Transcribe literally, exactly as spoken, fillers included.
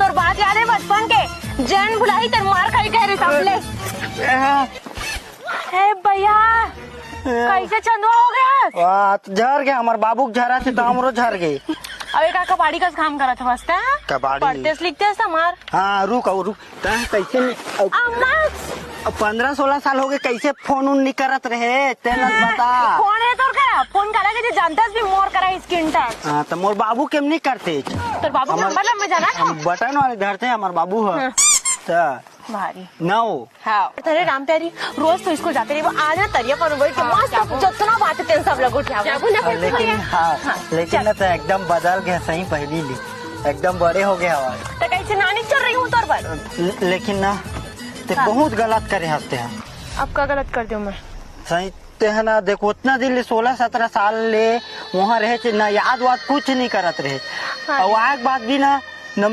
तोर बात याद हे बचपन के? जेन भुलाही तेन मार खाही कहे रहे सबले। हे भैया, कइसे चंदवा हो गे? वाह, त झर गे, हमर बाबू के झरा थे त हमरो झर गे। अबे का कबाड़ी कस काम करत हवस त? कबाड़ी। पढ़तेस लिखतेस त मार। हाँ, रुक, अउ रुक। तैं कइसे नि-, अउ अम्मा! अब पन्द्रह सोलह साल हो गे, कइसे फोन उन नि करत रहे, तेन ल बता। फोन हे तोर करा? फोन करा के जे जानतेस भी मोर करा screen touch। हाँ, त मोर बाबू के म नि करते। तोर बाबू के हमर नंबर ल मैं जानत हँव। हम बटन वाले धरते हमर बाबू ह। हाँ। त भारी। नौ। हाँ। अरे राम प्यारी, रोज तो स्कूल जाते रहे, वो आज ना तरिया पर बैठ के हाँ, मस्त जाबो। जतना बात हे तेन सब ल गोठियाबो। जाबो ना हाँ, फिर लेकिन भैया। हाँ, हाँ, लेकिन चल। ना त एकदम बदल गे सही पहली ले। एकदम बड़े हो गे हवस। त कइसे नानी चल रही हूँ तोर बर? ले-, लेकिन ना, ते हाँ। बहुत गलत करे हस ते ह। अब का गलत कर देंव मैं? सही ते ह ना, देख, ओतना दिन ले, सोलह सत्रह साल ले वहाँ रहे थे ना, याद वाद कुछ नि करत रहे। हाँ। अउ आए के बाद भी ना, न